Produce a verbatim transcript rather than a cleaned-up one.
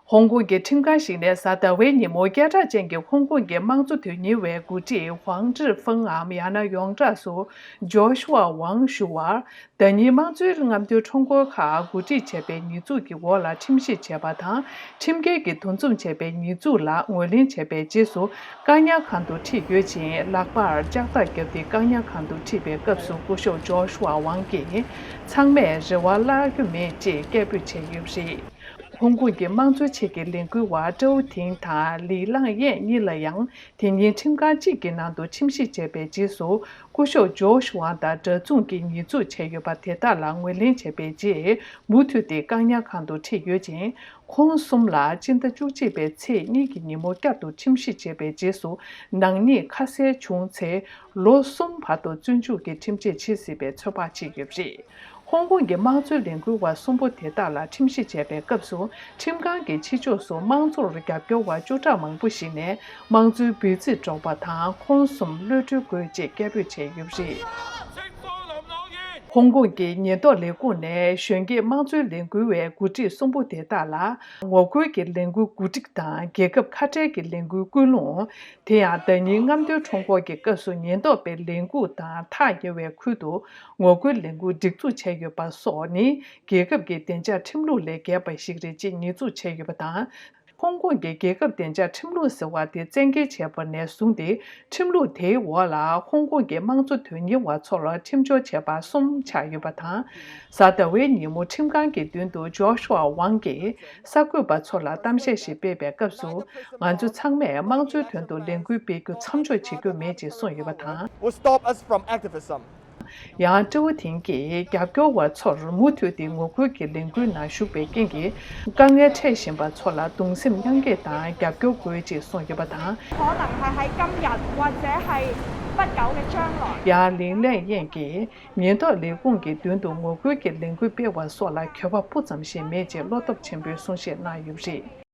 ཧོང་ཀོང་གི་ཁྲིམས་ཁང་ཞིག་ནས་གཟའ་ཟླ་བའི་ཉིན་མོ་སྐད་གྲགས་ཅན་གྱི་ཧོང་ཀོང་གི་དམངས་གཙོ་དོན་གཉེར་བའི་འགོ་ཁྲིད་ཝང་ཀྲི་ཧྥང་ངམ་ཡང་ན་ཡོངས་གྲགས་སུ་ཇོ་ཤུ་ཝ་ཝང་ཞུ་བར། ཟླ་ཉིན་དམངས་གཙོའི་རྔམ་སྟོན་ཁྲོམ་སྐོར་ཁག་གོ་སྒྲིག་བྱས་པའི་ཉེས་འཛུགས་ཀྱི་འོག་ལ་ཁྲིམས་ཞིབ་བྱས་པ་དང་། ཁྲིམས་འགལ་གྱིས་འདུ་འཛོམས་བྱས་པའི་ཉེས་འཛུགས་ལ་ངོས་ལེན་བྱས་པའི་རྗེས་སུ། བཀག་ཉར་ཁང་དུ་ཁྲིད་ཡོད་ཅིང་། ལག་པར་ལྕགས་ཐག་བརྒྱབ་སྟེ། བཀག་ཉར་ཁང་དུ་ཁྲིད་པའི་སྐབས་སུ། སྐུ་ཞབས་ཇོ་ཤུ་ཝ་ཝང་གིས། ཚང་མས་རེ་བ་བརླག་རྒྱུ་མེད་ཅེས་སྐད་འབོད་བྱས་ཡོད་པ་རེད། ཧོང་ཀོང་གི་དམངས་གཙོའི་ཆེད་ཀྱི་ལས་འགུལ་བ་ཀྲོའུ་ཐིང་དང་ལི་ལང་ཡན་གཉིས་ལ་ཡང་དེ་ཉིན་ཁྲིམས་ཁང་གཅིག་གི་ནང་དུ་ཁྲིམས་ཞིབ་བྱས་པའི་རྗེས་སུ། སྐུ་ཞབས་ཇོ་ཤུ་ཝང་དང་འདྲ་མཚུངས་ཀྱི་ཉེས་འཛུགས་བྱས་ཡོད་པ་དེ་དག་ལ་ངོས་ལེན་བྱས་པའི་རྗེས། མུ་མཐུད་དེ་བཀག་ཉར་ཁང་དུ་ཁྲིད་ཡོད་ཅིང་། ཁོང་གསུམ་ལ་སྤྱི་ཟླ་བཅུ་གཅིག་པའི་ཚེས་གཉིས་ཀྱི་ཉིན་མོ་བསྐྱར་དུ་ཁྲིམས་ཞིབ་བྱས་པའི་རྗེས་སུ། ནག་ཉེས་ཁ་གསལ་བྱུང་ཚེ། ལོ་གསུམ་བར་དུ་བཙོན་འཇུག་གི་ཁྲིམས་ཆད་ཆེ་སྲིད་པའི་ཚོད་དཔག་བྱེད་ཀྱི་ཡོད་པ་རེད། ཧོང་ཀོང་གི་དམངས་གཙོའི་ལས་འགུལ་བ་གསུམ་པོ་དེ་དག་ལ་ཁྲིམས་ཞིབ་བྱས་པའི་སྐབས་སུ། ཁྲིམས་ཁང་གི་ཕྱི་ཕྱོགས་སུ་དམངས་གཙོར་རྒྱབ་སྐྱོར་བ་བཅུ་ཕྲག་མང་པོ་ཞིག་ནས་དམངས་གཙོའི་འབོད་ཚིག་སྒྲོག་པ་དང་། ཁོང་གསུམ་གློད་གྲོལ་དགོས་ཅེས་སྐད་འབོད་བྱས་ཡོད་པ་རེད། ཧོང་ཀོང་གི་ཉེན་རྟོག་ལས་ཁུངས་ནས་གཞོན་སྐྱེས་དམངས་གཙོའི་ལས་འགུལ་བའི་འགོ་ཁྲིད་གསུམ་པོ་དེ་དག་ལ། ངོ་རྒོལ་གྱི་ལས་འགུལ་གོ་སྒྲིག་དང་། རྒྱལ་ཁབ་ཁ་བྲལ་གྱི་ལས་འགུལ་སྐུལ་སློང་། དེ་ཡང་ཟླ་ཉིན་རྔམ་སྟོན་ཁྲོམ་སྐོར་གྱི་སྐབས་སུ་ཉེན་རྟོག་པས་ལས་འགུལ་དང་ཐག་ཉེ་བའི་ཁུལ་དུ་ངོ་རྒོལ་ལས་འགུལ་སྒྲིག་འཛུགས་བྱས་ཡོད་པ་སོགས་ནི། རྒྱལ་ཁབ་ཀྱི་བདེ་འཇགས་ཁྲིམས་ལུགས་ལས་འགལ་བ་ཞིག་རེད་ཅེས་ཉེས་འཛུགས་བྱས་ཡོད་པ་དང་། ཧོང་ཀོང་གི་རྒྱལ་ཁབ་བདེ་འཇགས་ཁྲིམས་ལུགས་ཟེར་བ་དེ་བཙན་འགེལ་བྱས་པ་ནས་བཟུང་སྟེ། ཁྲིམས་ལུགས་དེའི་འོག་ལ་ཧོང་ཀོང་གི་དམངས་གཙོ་དོན་གཉེར་བ་ཚོ་ལ་ཁྲིམས་སྦྱོར་བྱས་པ་གསུམ་ཆགས་ཡོད་པ་དང་། གཟའ་ཟླ་བའི་ཉིན་མོ་ཁྲིམས་ཁང་གི་མདུན་དུ་ཇོ་ཤུ་ཝ་ཝང་གིས་གསར་འགོད་པ་ཚོ་ལ་གཏམ་བཤད་ཞིག་སྤེལ་བའི་སྐབས་སུ། ང་ཚོ་ཚང་མས་དམངས་གཙོའི་དོན་དུ་ལས་འགུལ་སྤེལ་རྒྱུ་མཚམས་འཇོག་བྱེད་རྒྱུ་མེད་ཅེས་གསུངས་ཡོད་པ་དང་། Will stop us from activism. ཡང་ཀྲོའུ་ཐིང་གིས་རྒྱབ་སྐྱོར་བ་ཚོར་མུ་མཐུད་དེ་ངོ་རྒོལ་གྱི་ལས་འགུལ་ནང་ཞུགས་པའི་རྐྱེན་གྱིས། དཀའ་ངལ་འཕྲད་བཞིན་པ་ཚོ་ལ་གདུང་སེམས་མཉམ་སྐྱེད་དང་རྒྱབ་སྐྱོར་དགོས་ཅེས་གསུངས་ཡོད་པ་དང་། 可能係喺今日或者係不久嘅將來。 ཡང་ལིང་ལན་ཡན་གྱིས་ཉེན་རྟོག་ལས་ཁུངས་ཀྱི་མདུན་དུ་ངོ་རྒོལ་གྱི་ལས་འགུལ་སྤེལ་བ་སོགས་ལ་འགྱོད་པ་སྤུ་ཙམ་ཞིག་མེད་ཅེས་བློ་སྟོབས་ཆེན་པོས་གསུང་བཤད་གནང་ཡོད་པ་རེད།